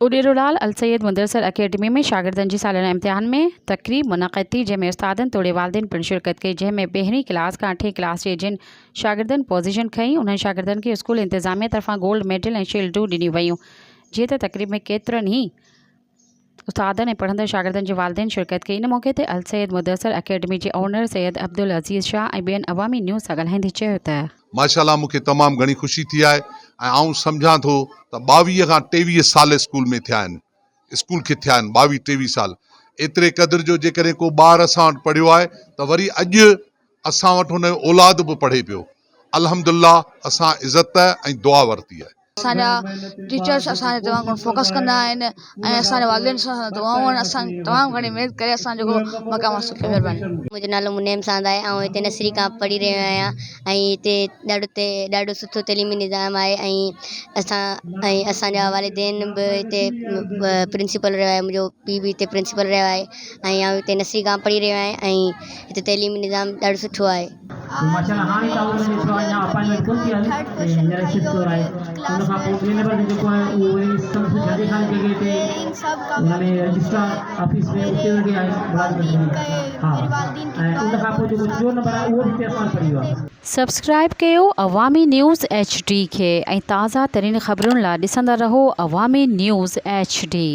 Uderolal السيد مدرسر academy ۾ شاگردن جي ساليانه امتحان ۾ تقريب منعقد ٿي جنهن ۾ استادن توڙي والدين پڻ شرڪت ڪئي جنهن ۾ پهرين ڪلاس کان اٺين ڪلاس جي جن شاگردن پوزيشن کنئي انهن شاگردن کي اسڪول انتظاميه طرفان گولڊ ميڊل ۽ شيلڊون ڏنيون ويون جيئن ته تقريب ۾ ڪيترن ئي استادن ۽ پڙهندڙ شاگردن جي والدين شرڪت ڪئي ان موقعي تي السيد مدثر اڪيڊمي جي اونر سيد عبدالعزيز شاهه ۽ ٻين عوامي نيوز سان ڳالهائيندي چيو ته. ماشاءالله مون کي تمام گهڻي خوشي ٿي آهي ۽ آئون سمجهان ٿو ته 22 کان 23 سال اسڪول ۾ ٿيا آهن اسڪول کي ٿيا آهن 22 23 سال ايتري قدر جو جيڪڏهن ڪو ٻار اسان وٽ پڙهيو آهي ته وري اڄ اسان وٽ هن جو اولاد به پڙهي پيو الحمدالله اسان عزت ۽ دعا ورتي آهي. اسان جا ٽيچرس اسان تي تمام گهڻو فوڪس ڪندا آهن ۽ اسان جي والدين سان دعائون آهن اسان تمام گهڻي محنت ڪري اسان جيڪو مقام حاصل ڪيو مهرباني. منهنجو نالو منعم ساند آهي آئون هتي نرسري کان پڙهي رهيو آهيان ۽ هتي ڏاڍو تي ڏاڍو سٺو تعليمي نظام آهي ۽ اسان ۽ اسان جا والدين به هتي پرنسپل رهيو آهي منهنجو پيءُ به هتي پرنسپل رهيو آهي ۽ آئون هتي نرسري کان پڙهي رهيو آهيان ۽ هتي تعليمي نظام ڏاڍو سٺو آهي. سبسڪرائب ڪيو عوامي نيوز ايڇ ڊي کي ۽ تازه ترين خبرن لا ڏسندا رهو عوامي نيوز ايڇ ڊي.